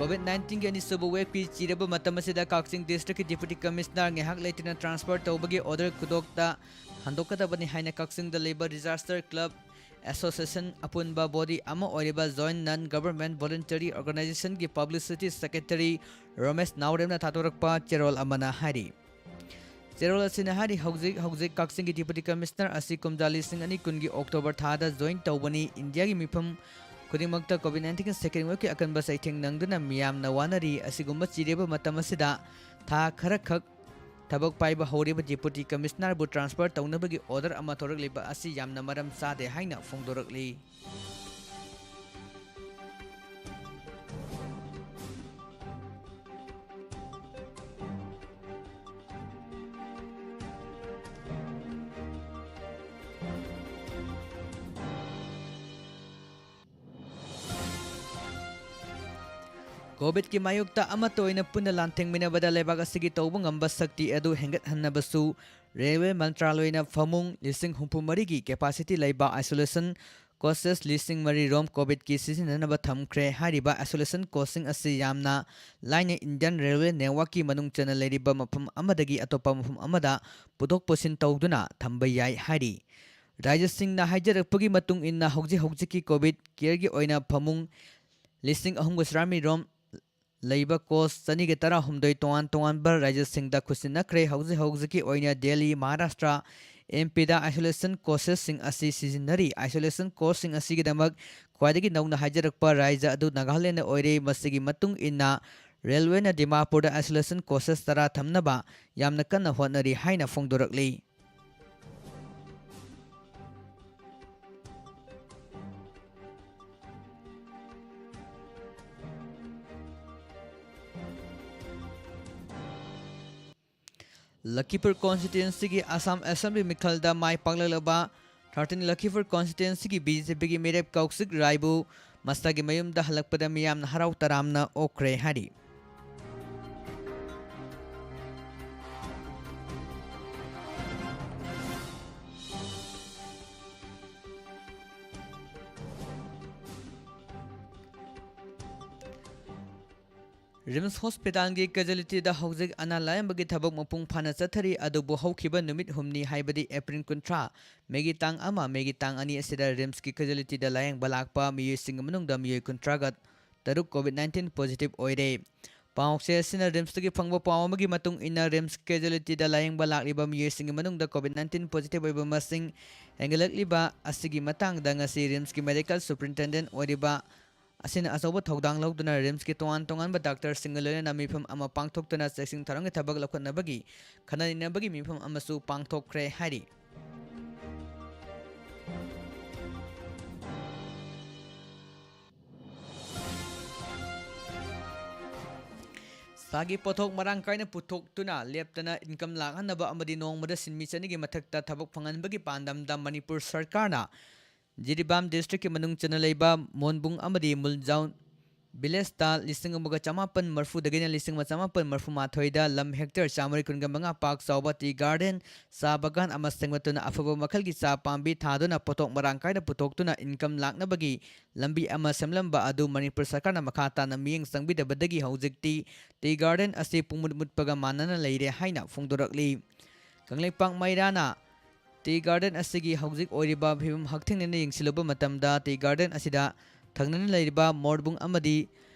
ꯀꯣꯚꯤꯗ ꯅꯥꯏꯟꯇꯤꯟꯒꯤ ꯑꯅꯤꯁꯨꯕ ꯋꯦꯕꯀꯤ ꯆꯤꯔꯕ ꯃꯇꯝ ꯑꯁꯤꯗ ꯀꯛꯆꯤꯡ ꯗꯤꯁꯇ꯭ꯔꯤꯛꯀꯤ ꯗꯤꯄꯨꯇꯤ ꯀꯃꯤꯁꯅꯔ ꯉꯥꯏꯍꯥꯛ ꯂꯩꯇꯅ ꯇ꯭ꯔꯥꯟꯁꯐꯔ ꯇꯧꯕꯒꯤ ꯑꯣꯔꯗꯔ ꯈꯨꯗꯣꯛꯇ ꯍꯟꯗꯣꯛꯀꯗꯕꯅꯤ ꯍꯥꯏꯅ ꯀꯛꯆꯤꯡꯗ ꯂꯩꯕ ꯗꯤꯖꯥꯁꯇꯔ ꯀ꯭ꯂꯕ ꯑꯦꯁꯣꯁꯤꯌꯦꯁꯟ ꯑꯄꯨꯟꯕ ꯕꯣꯗꯤ ꯑꯃ ꯑꯣꯏꯔꯤꯕ ꯖꯣꯏꯟꯠ ꯅꯟ ꯒꯚꯔꯟꯃꯦꯟꯠ ꯚꯣꯂꯨꯟꯇꯔꯤ ꯑꯣꯔꯒꯅꯥꯏꯖꯦꯁꯟꯒꯤ ꯄꯕ꯭ꯂꯤꯁꯤꯇꯤ ꯁꯦꯀ꯭ꯔꯦꯇꯔꯤ ꯔꯣꯃꯦꯁ ꯅꯥꯎꯔꯦꯝꯅ ꯊꯥꯗꯣꯔꯛꯄ ꯆꯦꯔꯣꯜ ꯑꯃꯅ ꯍꯥꯏꯔꯤ꯫ ꯆꯦꯔꯣꯜ ꯑꯁꯤꯅ ꯍꯥꯏꯔꯤ, ꯍꯧꯖꯤꯛ ꯍꯧꯖꯤꯛ ꯀꯛꯆꯤꯡꯒꯤ ꯗꯤꯄꯨꯇꯤ ꯀꯃꯤꯁꯅꯔ ꯑꯁꯤ ꯀꯨꯝꯖꯥ ꯂꯤꯁꯤꯡ ꯑꯅꯤ ꯀꯨꯟꯒꯤ ꯑꯣꯛꯇꯣꯕꯔ ꯊꯥꯗ ꯖꯣꯏꯟ ꯇꯧꯕꯅꯤ꯫ ꯏꯟꯗꯤꯌꯥꯒꯤ ꯃꯤꯐꯝ ꯈꯨꯗꯤꯡꯃꯛꯇ ꯀꯣꯚꯤꯗ ꯅꯥꯏꯟꯇꯤꯟꯒꯤ ꯁꯦꯀꯦꯟ ꯋꯦꯕꯀꯤ ꯑꯀꯟꯕ ꯆꯩꯊꯦꯡ ꯅꯪꯗꯨꯅ ꯃꯤꯌꯥꯝꯅ ꯋꯥꯅꯔꯤ꯫ ꯑꯁꯤꯒꯨꯝꯕ ꯆꯤꯔꯕ ꯃꯇꯝ ꯑꯁꯤꯗ ꯊꯥ ꯈꯔꯈꯛ ꯊꯕꯛ ꯄꯥꯏꯕ ꯍꯧꯔꯤꯕ ꯗꯤꯄꯨꯇꯤ ꯀꯃꯤꯁꯅꯔꯕꯨ ꯇ꯭ꯔꯥꯟꯁꯐꯔ ꯇꯧꯅꯕꯒꯤ ꯑꯣꯔꯗꯔ ꯑꯃ ꯊꯣꯔꯛꯂꯤꯕ ꯑꯁꯤ ꯌꯥꯝꯅ ꯃꯔꯝ ꯆꯥꯗꯦ ꯍꯥꯏꯅ ꯐꯣꯡꯗꯣꯔꯛꯂꯤ꯫ ꯀꯣꯚꯤꯗꯀꯤ ꯃꯥꯌꯣꯛꯇ ꯑꯃꯠꯇ ꯑꯣꯏꯅ ꯄꯨꯟꯅ ꯂꯥꯟꯊꯦꯡꯃꯤꯟꯅꯕꯗ ꯂꯩꯕꯥꯛ ꯑꯁꯤꯒꯤ ꯇꯧꯕ ꯉꯝꯕ ꯁꯛꯇꯤ ꯑꯗꯨ ꯍꯦꯟꯒꯠꯍꯟꯅꯕꯁꯨ ꯔꯦꯜꯋꯦ ꯃꯟꯇ꯭ꯔꯥꯂꯣꯏꯅ ꯐꯃꯨꯡ ꯂꯤꯁꯤꯡ ꯍꯨꯝꯐꯨ ꯃꯔꯤꯒꯤ ꯀꯦꯄꯥꯁꯤꯇꯤ ꯂꯩꯕ ꯑꯥꯏꯁꯣꯂꯦꯁꯟ ꯀꯣꯆꯦꯁ ꯂꯤꯁꯤꯡ ꯃꯔꯤ ꯔꯣꯝ ꯀꯣꯚꯤꯗꯀꯤ ꯁꯤꯖꯤꯟꯅꯅꯕ ꯊꯝꯈ꯭ꯔꯦ꯫ ꯍꯥꯏꯔꯤꯕ ꯑꯥꯏꯁꯣꯂꯦꯁꯟ ꯀꯣꯆꯁꯤꯡ ꯑꯁꯤ ꯌꯥꯝꯅ ꯂꯥꯏꯅ ꯏꯟꯗꯤꯌꯟ ꯔꯦꯜꯋꯦ ꯅꯦꯠꯋꯥꯔꯛꯀꯤ ꯃꯅꯨꯡ ꯆꯟꯅ ꯂꯩꯔꯤꯕ ꯃꯐꯝ ꯑꯃꯗꯒꯤ ꯑꯇꯣꯞꯄ ꯃꯐꯝ ꯑꯃꯗ ꯄꯨꯊꯣꯛ ꯄꯨꯁꯤꯟ ꯇꯧꯗꯨꯅ ꯊꯝꯕ ꯌꯥꯏ ꯍꯥꯏꯔꯤ꯫ ꯔꯥꯖ꯭ꯌꯁꯤꯡꯅ ꯍꯥꯏꯖꯔꯛꯄꯒꯤ ꯃꯇꯨꯡ ꯏꯟꯅ ꯍꯧꯖꯤꯛ ꯍꯧꯖꯤꯛꯀꯤ ꯀꯣꯚꯤꯗ ꯀꯤꯌꯔꯒꯤ ꯑꯣꯏꯅ ꯐꯃꯨꯡ ꯂꯤꯁꯤꯡ ꯑꯍꯨꯝꯒ ꯆꯥꯝꯃꯔꯤ ꯔꯣꯝ ꯂꯩꯕ ꯀꯣꯆ ꯆꯅꯤꯒ ꯇꯔꯥꯍꯨꯝꯗꯣꯏ ꯇꯣꯉꯥꯟ ꯇꯣꯉꯥꯟꯕ ꯔꯥꯖ꯭ꯌꯁꯤꯡꯗ ꯈꯨꯠꯁꯤꯟꯅꯈ꯭ꯔꯦ꯫ ꯍꯧꯖꯤꯛ ꯍꯧꯖꯤꯛꯀꯤ ꯑꯣꯏꯅ ꯗꯦꯜꯂꯤ, ꯃꯍꯥꯔꯥꯁꯇ꯭ꯔ, ꯑꯦꯝ ꯄꯤꯗ ꯑꯥꯏꯁꯣꯂꯦꯁꯟ ꯀꯣꯆꯦꯁꯁꯤꯡ ꯑꯁꯤ ꯁꯤꯖꯤꯟꯅꯔꯤ꯫ ꯑꯥꯏꯁꯣꯂꯦꯁꯟ ꯀꯣꯆꯁꯤꯡ ꯑꯁꯤꯒꯤꯗꯃꯛ ꯈ꯭ꯋꯥꯏꯗꯒꯤ ꯅꯧꯅ ꯍꯥꯏꯖꯔꯛꯄ ꯔꯥꯖ꯭ꯌ ꯑꯗꯨ ꯅꯥꯒꯥꯂꯦꯟꯗ ꯑꯣꯏꯔꯦ꯫ ꯃꯁꯤꯒꯤ ꯃꯇꯨꯡ ꯏꯟꯅ ꯔꯦꯜꯋꯦꯅ ꯗꯤꯃꯥꯄꯨꯔꯗ ꯑꯥꯏꯁꯣꯂꯦꯁꯟ ꯀꯣꯆꯦꯁ ꯇꯔꯥ ꯊꯝꯅꯕ ꯌꯥꯝꯅ ꯀꯟꯅ ꯍꯣꯠꯅꯔꯤ ꯍꯥꯏꯅ ꯐꯣꯡꯗꯣꯔꯛꯂꯤ꯫ ꯂꯈꯤꯄꯨꯔ ꯀꯣꯟꯁꯇꯤꯇ꯭ꯋꯦꯟꯁꯤꯒꯤ ꯑꯁꯥꯝ ꯑꯦꯁꯦꯝꯕ꯭ꯂꯤ ꯃꯤꯈꯜꯗ ꯃꯥꯏ ꯄꯥꯛꯂꯛꯂꯕ ꯊꯥꯔꯇꯤꯟ ꯂꯈꯤꯄꯨꯔ ꯀꯣꯟꯁꯇꯤꯇ꯭ꯋꯦꯟꯁꯤꯒꯤ ꯕꯤ ꯖꯦ ꯄꯤꯒꯤ ꯃꯤꯔꯦꯞ ꯀꯧꯁꯤꯛ ꯔꯥꯏꯕꯨ ꯃꯁꯥꯒꯤ ꯃꯌꯨꯝꯗ ꯍꯜꯂꯛꯄꯗ ꯃꯤꯌꯥꯝꯅ ꯍꯔꯥꯎ ꯇꯔꯥꯝꯅ ꯑꯣꯛꯈ꯭ꯔꯦ ꯍꯥꯏꯔꯤ꯫ ꯔꯤꯝꯁ ꯍꯣꯁꯄꯤꯇꯥꯜꯒꯤ ꯀꯦꯖꯨꯋꯦꯂꯤꯇꯤꯗ ꯍꯧꯖꯤꯛ ꯑꯅꯥ ꯂꯥꯌꯦꯡꯕꯒꯤ ꯊꯕꯛ ꯃꯄꯨꯡ ꯐꯥꯅ ꯆꯠꯊꯔꯤ, ꯑꯗꯨꯕꯨ ꯍꯧꯈꯤꯕ ꯅꯨꯃꯤꯠ ꯍꯨꯝꯅꯤ, ꯍꯥꯏꯕꯗꯤ ꯑꯦꯄ꯭ꯔꯤꯜ ꯀꯨꯟꯊ꯭ꯔꯥ, ꯃꯦꯒꯤ ꯇꯥꯡ ꯑꯃ, ꯃꯦꯒꯤ ꯇꯥꯡ ꯑꯅꯤ ꯑꯁꯤꯗ ꯔꯤꯝꯁꯀꯤ ꯀꯦꯖꯨꯋꯦꯂꯤꯇꯤꯗ ꯂꯥꯌꯦꯡꯕ ꯂꯥꯛꯄ ꯃꯤꯑꯣꯏꯁꯤꯡꯒꯤ ꯃꯅꯨꯡꯗ ꯃꯤꯑꯣꯏ ꯀꯨꯟꯊ꯭ꯔꯥꯒ ꯇꯔꯨꯛ ꯀꯣꯚꯤꯗ ꯅꯥꯏꯟꯇꯤꯟ ꯄꯣꯖꯤꯇꯤꯚ ꯑꯣꯏꯔꯦ꯫ ꯄꯥꯎꯆꯦ ꯑꯁꯤꯅ ꯔꯤꯝꯁꯇꯒꯤ ꯐꯪꯕ ꯄꯥꯎ ꯑꯃꯒꯤ ꯃꯇꯨꯡ ꯏꯟꯅ, ꯔꯤꯝꯁ ꯀꯦꯖꯨꯋꯦꯂꯤꯇꯤꯗ ꯂꯥꯌꯦꯡꯕ ꯂꯥꯛꯂꯤꯕ ꯃꯤꯑꯣꯏꯁꯤꯡꯒꯤ ꯃꯅꯨꯡꯗ ꯀꯣꯚꯤꯗ ꯅꯥꯏꯟꯇꯤꯟ ꯄꯣꯖꯤꯇꯤꯚ ꯑꯣꯏꯕ ꯃꯁꯤꯡ ꯍꯦꯟꯒꯠꯂꯛꯂꯤꯕ ꯑꯁꯤꯒꯤ ꯃꯇꯥꯡꯗ ꯉꯁꯤ ꯔꯤꯝꯁꯀꯤ ꯃꯦꯗꯤꯀꯦꯜ ꯁꯨꯄꯔꯤꯟꯇꯦꯟꯗꯦꯟꯠ ꯑꯣꯏꯔꯤꯕ ꯑꯁꯤꯅ ꯑꯆꯧꯕ ꯊꯧꯗꯥꯡ ꯂꯧꯗꯨꯅ ꯔꯤꯝꯁꯀꯤ ꯇꯣꯉꯥꯟ ꯇꯣꯉꯥꯟꯕ ꯗꯥꯛꯇꯔꯁꯤꯡꯒ ꯂꯣꯏꯅꯅ ꯃꯤꯐꯝ ꯑꯃ ꯄꯥꯡꯊꯣꯛꯇꯨꯅ ꯆꯦꯛꯁꯤꯟ ꯊꯧꯔꯥꯡꯒꯤ ꯊꯕꯛ ꯂꯧꯈꯠꯅꯕꯒꯤ ꯈꯟꯅ ꯅꯩꯅꯕꯒꯤ ꯃꯤꯐꯝ ꯑꯃꯁꯨ ꯄꯥꯡꯊꯣꯛꯈ꯭ꯔꯦ ꯍꯥꯏꯔꯤ꯫ ꯆꯥꯒꯤ ꯄꯣꯠꯊꯣꯛ ꯃꯔꯥꯡ ꯀꯥꯏꯅ ꯄꯨꯊꯣꯛꯇꯨꯅ ꯂꯦꯞꯇꯅ ꯏꯟꯀꯝ ꯂꯥꯛꯍꯟꯅꯕ ꯑꯃꯗꯤ ꯅꯣꯡꯃꯗ ꯁꯤꯟꯃꯤ ꯆꯅꯤꯒꯤ ꯃꯊꯛꯇ ꯊꯕꯛ ꯐꯪꯍꯟꯕꯒꯤ ꯄꯥꯟꯗꯝꯗ ꯃꯅꯤꯄꯨꯔ ꯁꯔꯀꯥꯔꯅ ꯖꯤꯔꯤꯕꯥꯝ ꯗꯤꯁꯇ꯭ꯔꯤꯛꯀꯤ ꯃꯅꯨꯡ ꯆꯟꯅ ꯂꯩꯕ ꯃꯣꯟꯕꯨꯡ ꯑꯃꯗꯤ ꯃꯨꯜꯖꯥꯎ ꯚꯤꯂꯦꯖꯇ ꯂꯤꯁꯤꯡ ꯑꯃꯒ ꯆꯃꯥꯄꯟ ꯃꯔꯤꯐꯨꯗꯒꯤꯅ ꯂꯤꯁꯤꯡ ꯑꯃ ꯆꯃꯥꯄꯟ ꯃꯔꯤꯐꯨ ꯃꯥꯊꯣꯏꯗ ꯂꯝ ꯍꯦꯛꯇꯔ ꯆꯥꯃꯔꯤ ꯀꯨꯟꯒ ꯃꯉꯥ ꯄꯥꯛ ꯆꯥꯎꯕ ꯇꯤ ꯒꯥꯔꯗꯦꯟ, ꯆꯥ ꯕꯒꯥꯟ ꯑꯃ ꯁꯦꯝꯒꯠꯇꯨꯅ ꯑꯐꯕ ꯃꯈꯜꯒꯤ ꯆꯥ ꯄꯥꯝꯕꯤ ꯊꯥꯗꯨꯅ ꯄꯣꯠꯊꯣꯛ ꯃꯔꯥꯡ ꯀꯥꯏꯅ ꯄꯨꯊꯣꯛꯇꯨꯅ ꯏꯟꯀꯝ ꯂꯥꯛꯅꯕꯒꯤ ꯂꯝꯕꯤ ꯑꯃ ꯁꯦꯝꯂꯝꯕ ꯑꯗꯨ ꯃꯅꯤꯄꯨꯔ ꯁꯔꯀꯥꯔꯅ ꯃꯈꯥ ꯇꯥꯅ ꯃꯤꯠꯌꯦꯡ ꯆꯪꯕꯤꯗꯕꯗꯒꯤ ꯍꯧꯖꯤꯛꯇꯤ ꯇꯤ ꯒꯥꯔꯗꯦꯟ ꯑꯁꯤ ꯄꯨꯡꯃꯨꯠ ꯃꯨꯠꯄꯒ ꯃꯥꯟꯅꯅ ꯂꯩꯔꯦ ꯍꯥꯏꯅ ꯐꯣꯡꯗꯣꯔꯛꯂꯤ꯫ ꯀꯪꯂꯩꯄꯥꯛ ꯃꯩꯔꯥꯅ ꯇꯤ ꯒꯥꯔꯗꯦꯟ ꯑꯁꯤꯒꯤ ꯍꯧꯖꯤꯛ ꯑꯣꯏꯔꯤꯕ ꯐꯤꯕꯝ ꯍꯛꯊꯦꯡꯅꯅ ꯌꯦꯡꯁꯤꯜꯂꯨꯕ ꯃꯇꯝꯗ, ꯇꯤ ꯒꯥꯔꯗꯦꯟ ꯑꯁꯤꯗ ꯊꯪꯅꯅ ꯂꯩꯔꯤꯕ ꯃꯣꯔꯕꯨꯡ ꯑꯃꯗꯤ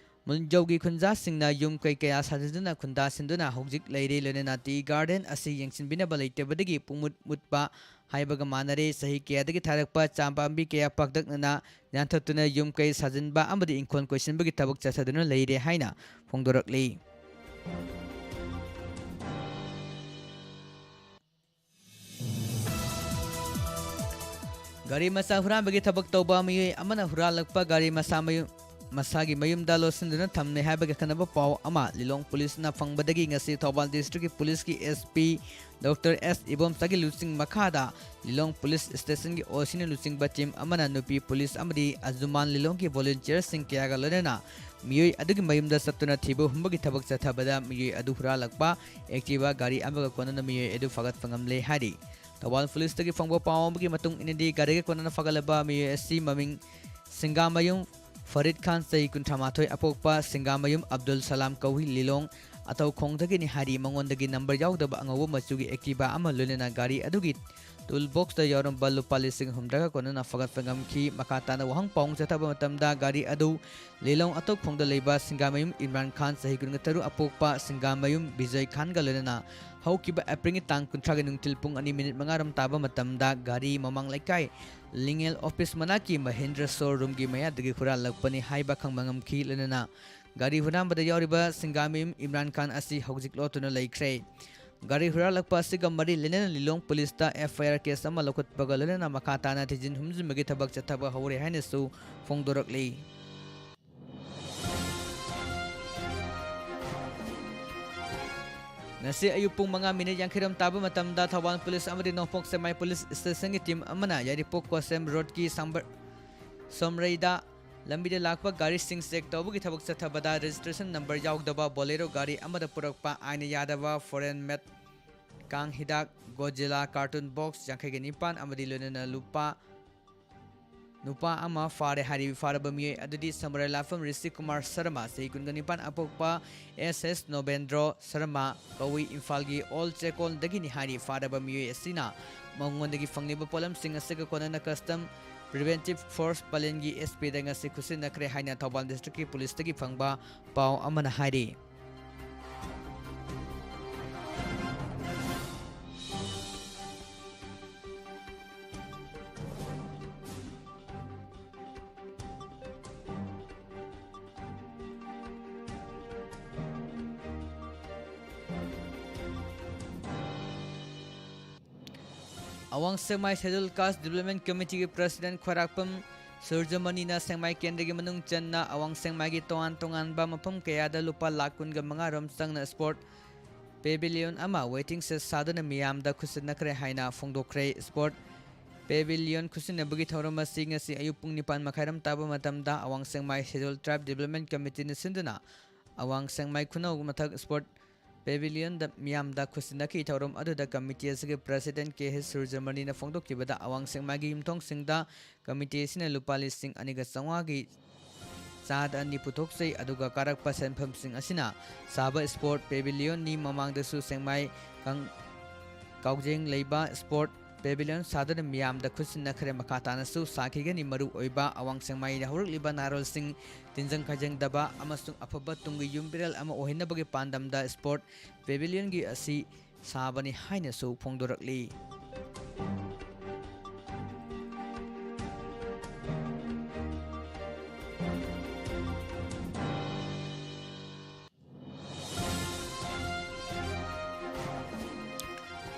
ꯃꯨꯟꯖꯧꯒꯤ ꯈꯨꯟꯖꯥꯁꯤꯡꯅ ꯌꯨꯝ ꯀꯩ ꯀꯌꯥ ꯁꯥꯖꯤꯟꯗꯨꯅ ꯈꯨꯟꯗꯥ ꯁꯤꯟꯗꯨꯅ ꯍꯧꯖꯤꯛ ꯂꯩꯔꯤ꯫ ꯂꯣꯏꯅꯅ ꯇꯤ ꯒꯥꯔꯗꯦꯟ ꯑꯁꯤ ꯌꯦꯡꯁꯤꯟꯕꯤꯅꯕ ꯂꯩꯇꯕꯗꯒꯤ ꯄꯨꯡꯃꯨꯠ ꯃꯨꯠꯄ ꯍꯥꯏꯕꯒ ꯃꯥꯟꯅꯔꯦ꯫ ꯆꯍꯤ ꯀꯌꯥꯗꯒꯤ ꯊꯥꯔꯛꯄ ꯆꯥ ꯄꯥꯝꯕꯤ ꯀꯌꯥ ꯄꯥꯛꯇꯛꯅꯅ ꯌꯥꯟꯊꯠꯇꯨꯅ ꯌꯨꯝ ꯀꯩ ꯁꯥꯖꯤꯟꯕ ꯑꯃꯗꯤ ꯏꯪꯈꯣꯜ ꯀꯣꯏꯁꯤꯟꯕꯒꯤ ꯊꯕꯛ ꯆꯠꯊꯗꯨꯅ ꯂꯩꯔꯦ ꯍꯥꯏꯅ ꯐꯣꯡꯗꯣꯔꯛꯂꯤ꯫ ꯒꯥꯔꯤ ꯃꯆꯥ ꯍꯨꯔꯥꯟꯕꯒꯤ ꯊꯕꯛ ꯇꯧꯕ ꯃꯤꯑꯣꯏ ꯑꯃꯅ ꯍꯨꯔꯥꯜꯂꯛꯄ ꯒꯥꯔꯤ ꯃꯆꯥ ꯃꯌꯨꯝ ꯃꯁꯥꯒꯤ ꯃꯌꯨꯝꯗ ꯂꯣꯠꯁꯤꯟꯗꯨꯅ ꯊꯝꯂꯦ ꯍꯥꯏꯕꯒꯤ ꯑꯈꯟꯅꯕ ꯄꯥꯎ ꯑꯃ ꯂꯤꯂꯣꯡ ꯄꯨꯂꯤꯁꯅ ꯐꯪꯕꯗꯒꯤ ꯉꯁꯤ ꯊꯧꯕꯥꯜ ꯗꯤꯁꯇ꯭ꯔꯤꯛꯀꯤ ꯄꯨꯂꯤꯁꯀꯤ S P Doctor S ꯏꯕꯣꯝꯆꯥꯒꯤ ꯂꯨꯆꯤꯡ ꯃꯈꯥꯗ ꯂꯤꯂꯣꯡ ꯄꯨꯂꯤꯁ ꯁ꯭ꯇꯦꯁꯟꯒꯤ O C ꯅ ꯂꯨꯆꯤꯡꯕ ꯇꯤꯝ ꯑꯃꯅ ꯅꯨꯄꯤ ꯄꯨꯂꯤꯁ ꯑꯃꯗꯤ ꯑꯖꯨꯃꯥꯟ ꯂꯤꯂꯣꯡꯒꯤ ꯚꯣꯂꯨꯟꯇꯤꯌꯔꯁꯤꯡ ꯀꯌꯥꯒ ꯂꯣꯏꯅꯅ ꯃꯤꯑꯣꯏ ꯑꯗꯨꯒꯤ ꯃꯌꯨꯝꯗ ꯆꯠꯇꯨꯅ ꯊꯤꯕ ꯍꯨꯝꯕꯒꯤ ꯊꯕꯛ ꯆꯠꯊꯕꯗ ꯃꯤꯑꯣꯏ ꯑꯗꯨ ꯍꯨꯔꯥꯜꯂꯛꯄ Activa ꯒꯥꯔꯤ ꯑꯃꯒ ꯀꯣꯟꯅꯅ ꯃꯤꯑꯣꯏ ꯑꯗꯨ ꯐꯥꯒꯠꯄ ꯉꯝꯂꯦ ꯍꯥꯏꯔꯤ꯫ ꯊꯧꯕꯥꯜ ꯄꯨꯂꯤꯁꯇꯒꯤ ꯐꯪꯕ ꯄꯥꯎ ꯑꯃꯒꯤ ꯃꯇꯨꯡ ꯏꯟꯅꯗꯤ ꯒꯥꯔꯤꯒ ꯀꯣꯟꯅꯅ ꯐꯥꯒꯠꯂꯕ ꯃꯤꯑꯣꯏ ꯑꯁꯤ ꯃꯃꯤꯡ ꯁꯤꯡꯒꯥꯃꯌꯨꯝ ꯐꯔꯤꯗ ꯈꯥꯟ, ꯆꯍꯤ ꯀꯨꯟꯊ꯭ꯔꯥ ꯃꯥꯊꯣꯏ, ꯑꯄꯣꯛꯄ ꯁꯤꯡꯒꯥꯃꯌꯨꯝ ꯑꯕꯗꯨꯜ ꯁꯂꯥꯝ ꯀꯧꯏ, ꯂꯤꯂꯣꯡ ꯑꯇꯧꯈꯣꯡꯗꯒꯤꯅꯤ ꯍꯥꯏꯔꯤ꯫ ꯃꯉꯣꯟꯗꯒꯤ ꯅꯝꯕꯔ ꯌꯥꯎꯗꯕ ꯑꯉꯧꯕ ꯃꯆꯨꯒꯤ Activa ꯑꯃ ꯂꯣꯏꯅꯅ ꯒꯥꯔꯤ ꯑꯗꯨꯒꯤ ꯇꯨꯜ ꯕꯣꯛꯁꯇ ꯌꯥꯎꯔꯝꯕ ꯂꯨꯄꯥ ꯂꯤꯁꯤꯡ ꯍꯨꯝꯗ꯭ꯔꯥꯒ ꯀꯣꯟꯅꯅ ꯐꯒꯠꯄ ꯉꯝꯈꯤ꯫ ꯃꯈꯥ ꯇꯥꯅ ꯋꯥꯍꯪ ꯄꯥꯎꯍꯪ ꯆꯠꯊꯕ ꯃꯇꯝꯗ ꯒꯥꯔꯤ ꯑꯗꯨ ꯂꯤꯂꯣꯡ ꯑꯇꯧꯈꯣꯡꯗ ꯂꯩꯕ ꯁꯤꯡꯒꯥꯃꯌꯨꯝ ꯏꯝꯔꯥꯟ ꯈꯥꯟ, ꯆꯍꯤ ꯀꯨꯟꯒ ꯇꯔꯨꯛ, ꯑꯄꯣꯛꯄ ꯁꯤꯡꯒꯥꯃꯌꯨꯝ ꯕꯤꯖꯣꯏ ꯈꯥꯟꯒ ꯂꯣꯏꯅꯅ ꯍꯧꯈꯤꯕ ꯑꯦꯄ꯭ꯔꯤꯜꯒꯤ ꯇꯥꯡ ꯀꯨꯟꯊ꯭ꯔꯥꯒꯤ ꯅꯨꯡꯊꯤꯜ ꯄꯨꯡ ꯑꯅꯤ ꯃꯤꯅꯤꯠ ꯃꯉꯥ ꯔꯣꯝ ꯇꯥꯕ ꯃꯇꯝꯗ ꯒꯥꯔꯤ ꯃꯃꯥꯡ ꯂꯩꯀꯥꯏ ꯂꯤꯉꯦꯜ ꯑꯣꯐꯤꯁ ꯃꯅꯥꯛꯀꯤ ꯃꯍꯤꯟꯗ꯭ꯔ ꯁꯣꯔꯨꯝꯒꯤ ꯃꯌꯥꯗꯒꯤ ꯍꯨꯔꯥꯜꯂꯛꯄꯅꯤ ꯍꯥꯏꯕ ꯈꯪꯕ ꯉꯝꯈꯤ꯫ ꯂꯣꯏꯅꯅ ꯒꯥꯔꯤ ꯍꯨꯔꯥꯟꯕꯗ ꯌꯥꯎꯔꯤꯕ ꯁꯤꯡꯒꯥꯃꯌꯨꯝ ꯏꯝꯔꯥꯟ ꯈꯥꯟ ꯑꯁꯤ ꯍꯧꯖꯤꯛ ꯂꯣꯠꯇꯨꯅ ꯂꯩꯈ꯭ꯔꯦ꯫ ꯒꯥꯔꯤ ꯍꯨꯔꯥꯜꯂꯛꯄ ꯑꯁꯤꯒ ꯃꯔꯤ ꯂꯩꯅꯅ ꯂꯤꯂꯣꯡ ꯄꯨꯂꯤꯁꯇ F I R ꯀꯦꯁ ꯑꯃ ꯂꯧꯈꯠꯄꯒ ꯂꯣꯏꯅꯅ ꯃꯈꯥ ꯇꯥꯅ ꯊꯤꯖꯤꯟ ꯍꯨꯝꯖꯤꯟꯕꯒꯤ ꯊꯕꯛ ꯆꯠꯊꯕ ꯍꯧꯔꯦ ꯍꯥꯏꯅꯁꯨ ꯐꯣꯡꯗꯣꯔꯛꯂꯤ꯫ ꯉꯁꯤ ꯑꯌꯨꯛ ꯄꯨꯡ ꯃꯉꯥ ꯃꯤꯅꯤꯠ ꯌꯥꯡꯈꯩ ꯔꯣꯝ ꯇꯥꯕ ꯃꯇꯝꯗ ꯊꯧꯕꯥꯜ ꯄꯨꯂꯤꯁ ꯑꯃꯗꯤ ꯅꯣꯡꯄꯣꯛ ꯁꯦꯛꯃꯥꯏ ꯄꯨꯂꯤꯁ ꯁ꯭ꯇꯦꯁꯟꯒꯤ ꯇꯤꯝ ꯑꯃꯅ ꯌꯥꯏꯔꯤꯄꯣꯛ ꯀꯣꯁꯦꯝ ꯔꯣꯗꯀꯤ ꯁꯝꯕ-, ꯁꯣꯝꯔꯩꯗ ꯂꯝꯕꯤꯗ ꯂꯥꯛꯄ ꯒꯥꯔꯤꯁꯤꯡ ꯆꯦꯛ ꯇꯧꯕꯒꯤ ꯊꯕꯛ ꯆꯠꯊꯕꯗ ꯔꯦꯖꯤꯁꯇ꯭ꯔꯦꯁꯟ ꯅꯝꯕꯔ ꯌꯥꯎꯗꯕ ꯕꯣꯂꯦꯔꯣ ꯒꯥꯔꯤ ꯑꯃꯗ ꯄꯨꯔꯛꯄ ꯑꯥꯏꯟꯅ ꯌꯥꯗꯕ ꯐꯣꯔꯦꯟ ꯃꯦꯗ ꯀꯥꯡ ꯍꯤꯗꯥꯛ, ꯒꯣꯖꯤꯂꯥ ꯀꯥꯔꯇꯨꯟ ꯕꯣꯛꯁ ꯌꯥꯡꯈꯩꯒ ꯅꯤꯄꯥꯟ ꯑꯃꯗꯤ ꯂꯣꯏꯅꯅ ꯂꯨꯄꯥ ꯅꯨꯄꯥ ꯑꯃ ꯐꯥꯔꯦ ꯍꯥꯏꯔꯤꯕ ꯐꯥꯔꯕ ꯃꯤꯑꯣꯏ ꯑꯗꯨꯗꯤ ꯁꯃꯨꯔꯥꯏ ꯂꯥꯐꯝ ꯔꯤꯁꯤ ꯀꯨꯃꯥꯔ ꯁꯔꯃ, ꯆꯍꯤ ꯀꯨꯟꯒ ꯅꯤꯄꯥꯟ, ꯑꯄꯣꯛꯄ ꯑꯦꯁ ꯑꯦꯁ ꯅꯣꯕꯦꯟꯗ꯭ꯔꯣ ꯁꯔꯃ ꯀꯧꯏ, ꯏꯝꯐꯥꯜꯒꯤ ꯑꯣꯜ ꯆꯦꯀꯣꯟꯗꯒꯤꯅꯤ ꯍꯥꯏꯔꯤ꯫ ꯐꯥꯔꯕ ꯃꯤꯑꯣꯏ ꯑꯁꯤꯅ ꯃꯉꯣꯟꯗꯒꯤ ꯐꯪꯂꯤꯕ ꯄꯣꯠꯂꯝꯁꯤꯡ ꯑꯁꯤꯒ ꯀꯣꯟꯅꯅ ꯀꯁꯇꯝ ꯄ꯭ꯔꯤꯚꯦꯟꯇꯤꯚ ꯐꯣꯔꯁ ꯄꯂꯦꯟꯒꯤ S P ꯗ ꯉꯁꯤ ꯈꯨꯠꯁꯤꯟꯅꯈ꯭ꯔꯦ ꯍꯥꯏꯅ ꯊꯧꯕꯥꯜ ꯗꯤꯁꯇ꯭ꯔꯤꯛꯀꯤ ꯄꯨꯂꯤꯁꯇꯒꯤ ꯐꯪꯕ ꯄꯥꯎ ꯑꯃꯅ ꯍꯥꯏꯔꯤ꯫ ꯑꯋꯥꯡ ꯁꯦꯛꯃꯥꯏ Scheduled Caste Development Committeeꯒꯤ President ꯈ꯭ꯋꯥꯏꯔꯥꯛꯄꯝ ꯁꯨꯔꯖꯃꯅꯤꯅ ꯁꯦꯡꯃꯥꯏ ꯀꯦꯟꯗ꯭ꯔꯒꯤ ꯃꯅꯨꯡ ꯆꯟꯅ ꯑꯋꯥꯡ ꯁꯦꯡꯃꯥꯏꯒꯤ ꯇꯣꯉꯥꯟ ꯇꯣꯉꯥꯟꯕ ꯃꯐꯝ ꯀꯌꯥꯗ ꯂꯨꯄꯥ ꯂꯥꯈ ꯀꯨꯟꯒ ꯃꯉꯥ ꯔꯣꯝ ꯆꯪꯅ sport pavilion ꯑꯃ waiting shed ꯁꯥꯗꯨꯅ ꯃꯤꯌꯥꯝꯗ ꯈꯨꯠꯁꯤꯟꯅꯈ꯭ꯔꯦ ꯍꯥꯏꯅ ꯐꯣꯡꯗꯣꯛꯈ꯭ꯔꯦ꯫ Sport pavilion ꯈꯨꯠꯁꯤꯟꯅꯕꯒꯤ ꯊꯧꯔꯝ ꯑꯁꯤ ꯉꯁꯤ ꯑꯌꯨꯛ ꯄꯨꯡ ꯅꯤꯄꯥꯟ ꯃꯈꯥꯏꯔꯣꯝ ꯇꯥꯕ ꯃꯇꯝꯗ ꯑꯋꯥꯡ ꯁꯦꯡꯃꯥꯏ Scheduled Tribe Development Committeeꯅ ꯁꯤꯟꯗꯨꯅ ꯑꯋꯥꯡ ꯁꯦꯡꯃꯥꯏ ꯈꯨꯅꯧ ꯃꯊꯛ sport pavilionꯗ ꯃꯤꯌꯥꯝꯗ ꯈꯨꯠꯁꯤꯟꯅꯈꯤ꯫ ꯊꯧꯔꯝ ꯑꯗꯨꯗ committee ꯑꯁꯤꯒꯤ president ꯀꯦ ꯑꯩꯆ ꯁꯨꯔꯖꯃꯅꯤꯅ ꯐꯣꯡꯗꯣꯛꯈꯤꯕꯗ, ꯑꯋꯥꯡ ꯁꯦꯡꯃꯥꯏꯒꯤ ꯌꯨꯝꯊꯣꯡꯁꯤꯡꯗ committee ꯑꯁꯤꯅ ꯂꯨꯄꯥ ꯂꯤꯁꯤꯡ ꯑꯅꯤꯒ ꯆꯥꯝꯃꯉꯥꯒꯤ ꯆꯥꯗ ꯑꯅꯤ ꯄꯨꯊꯣꯛꯆꯩ, ꯑꯗꯨꯒ ꯀꯥꯔꯛꯄ ꯁꯦꯟꯐꯝꯁꯤꯡ ꯑꯁꯤꯅ ꯁꯥꯕ sport pavilionꯅꯤ꯫ ꯃꯃꯥꯡꯗꯁꯨ ꯁꯦꯡꯃꯥꯏ ꯀꯪ-, ꯀꯥꯎꯖꯦꯡ ꯂꯩꯕ sport pavilion ꯁꯥꯗꯨꯅ ꯃꯤꯌꯥꯝꯗ ꯈꯨꯠꯁꯤꯟꯅꯈ꯭ꯔꯦ꯫ ꯃꯈꯥ ꯇꯥꯅꯁꯨ ꯁꯥꯈꯤꯒꯅꯤ꯫ ꯃꯔꯨ ꯑꯣꯏꯕ ꯑꯋꯥꯡ ꯁꯦꯡꯃꯥꯏꯗ ꯍꯧꯔꯛꯂꯤꯕ ꯅꯍꯥꯔꯣꯜꯁꯤꯡ ꯇꯤꯟꯖꯪ ꯈꯥꯏꯖꯪꯗꯕ ꯑꯃꯁꯨꯡ ꯑꯐꯕ ꯇꯨꯡꯒꯤ ꯌꯨꯝꯕꯤꯔꯦꯜ ꯑꯃ ꯑꯣꯏꯍꯟꯅꯕꯒꯤ ꯄꯥꯟꯗꯝꯗ sport pavilionꯒꯤ ꯑꯁꯤ ꯁꯥꯕꯅꯤ ꯍꯥꯏꯅꯁꯨ ꯐꯣꯡꯗꯣꯔꯛꯂꯤ꯫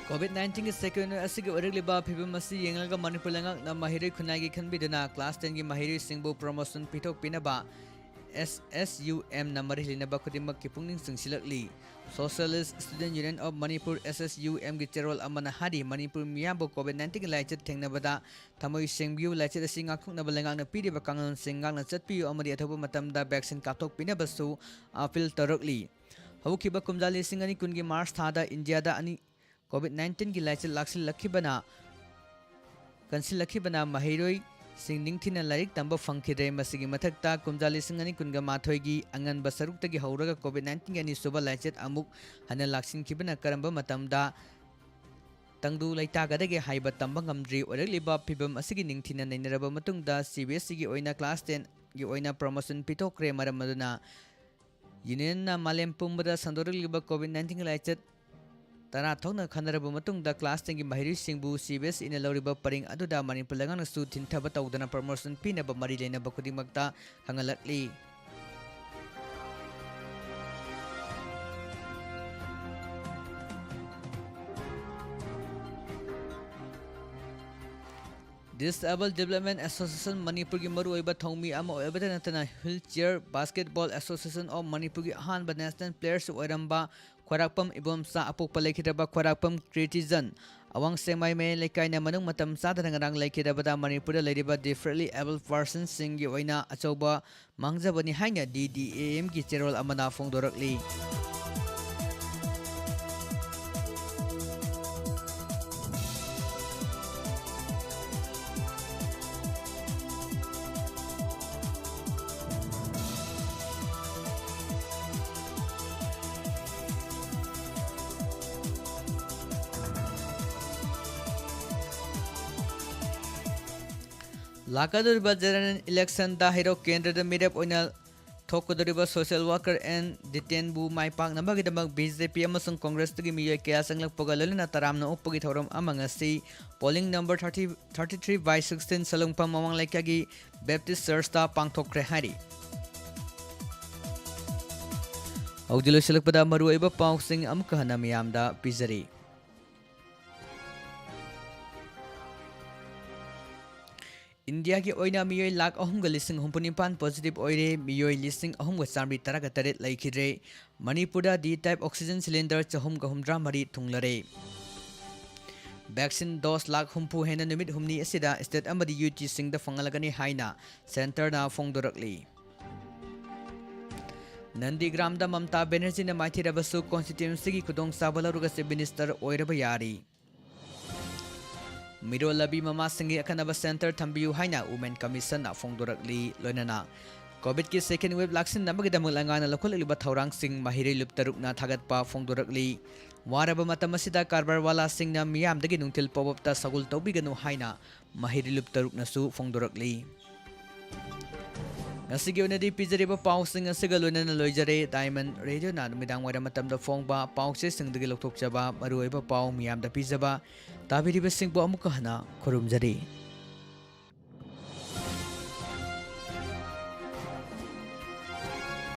COVID nineteenꯒꯤ second wave ꯑꯁꯤꯒꯤ ꯑꯣꯏꯔꯛꯂꯤꯕ ꯐꯤꯕꯝ ꯑꯁꯤ ꯌꯦꯡꯂꯒ ꯃꯅꯤꯄꯨꯔ ꯂꯩꯉꯥꯛꯅ ꯃꯍꯩꯔꯣꯏ ꯈꯨꯟꯅꯥꯏꯒꯤ ꯈꯟꯕꯤꯗꯨꯅ class tenꯒꯤ ꯃꯍꯩꯔꯣꯏꯁꯤꯡꯕꯨ promotion ꯄꯤꯊꯣꯛꯄꯤꯅꯕ SSUMꯅ ꯃꯔꯤ ꯂꯩꯅꯕ ꯈꯨꯗꯤꯡꯃꯛꯀꯤ ꯄꯨꯛꯅꯤꯡ ꯆꯤꯡꯁꯤꯜꯂꯛꯂꯤ꯫ Socialist Student Union of Manipur, SSUMꯒꯤ ꯆꯦꯔꯣꯜ ꯑꯃꯅ ꯍꯥꯏꯔꯤ, ꯃꯅꯤꯄꯨꯔ ꯃꯤꯌꯥꯝꯕꯨ COVID nineteenꯒꯤ ꯂꯥꯏꯆꯠ ꯊꯦꯡꯅꯕꯗ ꯊꯃꯣꯏ ꯁꯦꯡꯕꯤꯌꯨ꯫ ꯂꯥꯏꯆꯠ ꯑꯁꯤ ꯉꯥꯛꯊꯣꯛꯅꯕ ꯂꯩꯉꯥꯛꯅ ꯄꯤꯔꯤꯕ ꯀꯥꯡꯂꯣꯟꯁꯤꯡ ꯉꯥꯛꯅ ꯆꯠꯄꯤꯌꯨ ꯑꯃꯗꯤ ꯑꯊꯨꯕ ꯃꯇꯝꯗ vaccine ꯀꯥꯞꯊꯣꯛꯄꯤꯅꯕꯁꯨ appeal ꯇꯧꯔꯛꯂꯤ꯫ ꯍꯧꯈꯤꯕ ꯀꯨꯝꯖꯥ ꯂꯤꯁꯤꯡ ꯑꯅꯤ ꯀꯨꯟꯒꯤ March ꯊꯥꯗ ꯏꯟꯗꯤꯌꯥꯗ ꯑꯅꯤ, COVID nineteenꯒꯤ ꯂꯥꯏꯆꯠ ꯂꯥꯛꯁꯤꯜꯂꯛꯈꯤꯕꯅ, ꯀꯟꯁꯤꯜꯂꯛꯈꯤꯕꯅ ꯃꯍꯩꯔꯣꯏꯁꯤꯡ ꯅꯤꯡꯊꯤꯅ ꯂꯥꯏꯔꯤꯛ ꯇꯝꯕ ꯐꯪꯈꯤꯗ꯭ꯔꯦ꯫ ꯃꯁꯤꯒꯤ ꯃꯊꯛꯇ ꯀꯨꯝꯖꯥ ꯂꯤꯁꯤꯡ ꯑꯅꯤ ꯀꯨꯟꯒ ꯃꯥꯊꯣꯏꯒꯤ ꯑꯉꯟꯕ ꯁꯔꯨꯛꯇꯒꯤ ꯍꯧꯔꯒ COVID nineteenꯒꯤ ꯑꯅꯤꯁꯨꯕ ꯂꯥꯏꯆꯠ ꯑꯃꯨꯛ ꯍꯟꯅ ꯂꯥꯛꯁꯤꯟꯈꯤꯕꯅ ꯀꯔꯝꯕ ꯃꯇꯝꯗ ꯇꯪꯗꯨ ꯂꯩꯇꯥꯒꯗꯒꯦ ꯍꯥꯏꯕ ꯇꯝꯕ ꯉꯝꯗ꯭ꯔꯤ꯫ ꯑꯣꯏꯔꯛꯂꯤꯕ ꯐꯤꯕꯝ ꯑꯁꯤꯒꯤ ꯅꯤꯡꯊꯤꯅ ꯅꯩꯅꯔꯕ ꯃꯇꯨꯡꯗ CBSEꯒꯤ ꯑꯣꯏꯅ class tenꯒꯤ ꯑꯣꯏꯅ promotion ꯄꯤꯊꯣꯛꯈ꯭ꯔꯦ꯫ ꯃꯔꯝ ꯑꯗꯨꯅ unionꯅ ꯃꯥꯂꯦꯝ ꯄꯨꯝꯕꯗ ꯁꯟꯗꯣꯔꯛꯂꯤꯕ COVID nineteenꯒꯤ ꯂꯥꯏꯆꯠ ꯇꯔꯥ ꯊꯣꯛꯅ ꯈꯟꯅꯔꯕ ꯃꯇꯨꯡꯗ class tenꯒꯤ ꯃꯍꯩꯔꯣꯏꯁꯤꯡꯕꯨ CBSEꯅ ꯂꯧꯔꯤꯕ ꯄꯔꯤꯡ ꯑꯗꯨꯗ ꯃꯅꯤꯄꯨꯔ ꯂꯩꯉꯥꯛꯅꯁꯨ ꯊꯤꯟꯊꯕ ꯇꯧꯗꯅ promotion ꯄꯤꯅꯕ ꯃꯔꯤ ꯂꯩꯅꯕ ꯈꯨꯗꯤꯡꯃꯛꯇ ꯈꯪꯍꯜꯂꯛꯂꯤ꯫ Disabled Development Association ꯃꯅꯤꯄꯨꯔꯒꯤ ꯃꯔꯨꯑꯣꯏꯕ ꯊꯧꯃꯤ ꯑꯃ ꯑꯣꯏꯕꯇ ꯅꯠꯇꯅ Wheelchair Basketball Association of ꯃꯅꯤꯄꯨꯔꯒꯤ ꯑꯍꯥꯟꯕ national players ꯑꯣꯏꯔꯝꯕ ꯈ꯭ꯋꯥꯏꯔꯥꯛꯄꯝ ꯏꯕꯣꯝꯆꯥ ꯑꯄꯣꯛꯄ ꯂꯩꯈꯤꯗ꯭ꯔꯕ ꯈ꯭ꯋꯥꯏꯔꯥꯛꯄꯝ ꯀ꯭ꯔꯤꯇꯤꯖꯟ ꯑꯋꯥꯡ ꯁꯦꯛꯃꯥꯏ ꯃꯌꯥꯏ ꯂꯩꯀꯥꯏꯅ ꯃꯅꯨꯡ ꯃꯇꯝ ꯆꯥꯗꯅ ꯉꯔꯥꯡ ꯂꯩꯈꯤꯗ꯭ꯔꯕꯗ ꯃꯅꯤꯄꯨꯔꯗ ꯂꯩꯔꯤꯕ differently abled personꯁꯤꯡꯒꯤ ꯑꯣꯏꯅ ꯑꯆꯧꯕ ꯃꯥꯡꯖꯕꯅꯤ ꯍꯥꯏꯅ D D A Mꯒꯤ ꯆꯦꯔꯣꯜ ꯑꯃꯅ ꯐꯣꯡꯗꯣꯔꯛꯂꯤ꯫ ꯂꯥꯛꯀꯗꯧꯔꯤꯕ general electionꯗ ꯍꯩꯔꯣꯛ ꯀꯦꯟꯗ꯭ꯔꯗ ꯃꯤꯔꯦꯞ ꯑꯣꯏꯅ ꯊꯣꯛꯀꯗꯧꯔꯤꯕ social worker ꯑꯦꯟ ꯗꯤꯇꯦꯟꯕꯨ ꯃꯥꯏ ꯄꯥꯛꯅꯕꯒꯤꯗꯃꯛ B J P ꯑꯃꯁꯨꯡ Congressꯇꯒꯤ ꯃꯤꯑꯣꯏ ꯀꯌꯥ ꯆꯪꯂꯛꯄꯒ ꯂꯣꯏꯅꯅ ꯇꯔꯥꯝꯅ ꯑꯣꯛꯄꯒꯤ ꯊꯧꯔꯝ ꯑꯃ ꯉꯁꯤ polling number thirty, thirty three by sixteen ꯁꯂꯨꯡꯐꯝ ꯃꯃꯥꯡ ꯂꯩꯀꯥꯏꯒꯤ Baptist Churchꯇ ꯄꯥꯡꯊꯣꯛꯈ꯭ꯔꯦ ꯍꯥꯏꯔꯤ꯫ ꯍꯧꯖꯤꯛ ꯂꯣꯏꯁꯤꯜꯂꯛꯄꯗ ꯃꯔꯨꯑꯣꯏꯕ ꯄꯥꯎꯁꯤꯡ ꯑꯃꯨꯛꯀ ꯍꯟꯅ ꯃꯤꯌꯥꯝꯗ ꯄꯤꯖꯔꯤ꯫ ꯏꯟꯗꯤꯌꯥꯒꯤ ꯑꯣꯏꯅ ꯃꯤꯑꯣꯏ ꯂꯥꯈ ꯑꯍꯨꯝꯒ ꯂꯤꯁꯤꯡ ꯍꯨꯝꯐꯨ ꯅꯤꯄꯥꯟ positive ꯑꯣꯏꯔꯦ, ꯃꯤꯑꯣꯏ ꯂꯤꯁꯤꯡ ꯑꯍꯨꯝꯒ ꯆꯥꯃꯔꯤ ꯇꯔꯥꯒ ꯇꯔꯦꯠ ꯂꯩꯈꯤꯗ꯭ꯔꯦ꯫ ꯃꯅꯤꯄꯨꯔꯗ D type oxygen cylinder ꯆꯍꯨꯝꯒ ꯍꯨꯝꯗ꯭ꯔꯥ ꯃꯔꯤ ꯊꯨꯡꯂꯔꯦ꯫ Vaccine dose ꯂꯥꯈ ꯍꯨꯝꯐꯨ ꯍꯦꯟꯅ ꯅꯨꯃꯤꯠ ꯍꯨꯝꯅꯤ ꯑꯁꯤꯗ state ꯑꯃꯗꯤ UTꯁꯤꯡꯗ ꯐꯪꯍꯜꯂꯒꯅꯤ ꯍꯥꯏꯅ centreꯅ ꯐꯣꯡꯗꯣꯔꯛꯂꯤ꯫ ꯅꯟꯗꯤꯒ꯭ꯔꯥꯝꯗ ꯃꯝꯇꯥ ꯕꯦꯅꯔꯖꯤꯅ ꯃꯥꯏꯊꯤꯔꯕꯁꯨ constituencyꯒꯤ ꯈꯨꯗꯣꯡꯆꯥꯕ ꯂꯧꯔꯒ Chief Minister ꯑꯣꯏꯔꯕ ꯌꯥꯔꯤ꯫ ꯃꯤꯔꯣꯜꯂꯕꯤ ꯃꯃꯥꯁꯤꯡꯒꯤ ꯑꯈꯟꯅꯕ centre ꯊꯝꯕꯤꯌꯨ ꯍꯥꯏꯅ Women Commissionꯅ ꯐꯣꯡꯗꯣꯔꯛꯂꯤ꯫ ꯂꯣꯏꯅꯅ COVIDꯀꯤ second wave ꯂꯥꯛꯁꯤꯟꯅꯕꯒꯤꯗꯃꯛ ꯂꯩꯉꯥꯛꯅ ꯂꯧꯈꯠꯂꯛꯂꯤꯕ ꯊꯧꯔꯥꯡꯁꯤꯡ ꯃꯍꯩꯔꯣꯏ ꯂꯨꯞ ꯇꯔꯨꯛꯅ ꯊꯥꯒꯠꯄ ꯐꯣꯡꯗꯣꯔꯛꯂꯤ꯫ ꯋꯥꯔꯕ ꯃꯇꯝ ꯑꯁꯤꯗ ꯀꯔꯕꯥꯔ ꯋꯥꯂꯥꯁꯤꯡꯅ ꯃꯤꯌꯥꯝꯗꯒꯤ ꯅꯨꯡꯊꯤꯜ ꯄꯣꯞ ꯑꯞꯇ ꯁꯒꯣꯜ ꯇꯧꯕꯤꯒꯅꯨ ꯍꯥꯏꯅ ꯃꯍꯩꯔꯣꯏ ꯂꯨꯞ ꯇꯔꯨꯛꯅꯁꯨ ꯐꯣꯡꯗꯣꯔꯛꯂꯤ꯫ ꯉꯁꯤꯒꯤ ꯑꯣꯏꯅꯗꯤ ꯄꯤꯖꯔꯤꯕ ꯄꯥꯎꯁꯤꯡ ꯑꯁꯤꯒ ꯂꯣꯏꯅꯅ ꯂꯣꯏꯖꯔꯦ꯫ Diamond Radioꯅ ꯅꯨꯃꯤꯗꯥꯡ ꯋꯥꯏꯔꯝ ꯃꯇꯝꯗ ꯐꯣꯡꯕ ꯄꯥꯎꯆꯦꯁꯤꯡꯗꯒꯤ ꯂꯧꯊꯣꯛꯆꯕ ꯃꯔꯨꯑꯣꯏꯕ ꯄꯥꯎ ꯃꯤꯌꯥꯝꯗ ꯄꯤꯖꯕ ꯇꯥꯕꯤꯔꯤꯕꯁꯤꯡꯕꯨ ꯑꯃꯨꯛꯀ ꯍꯟꯅ ꯈꯨꯔꯨꯝꯖꯔꯤ꯫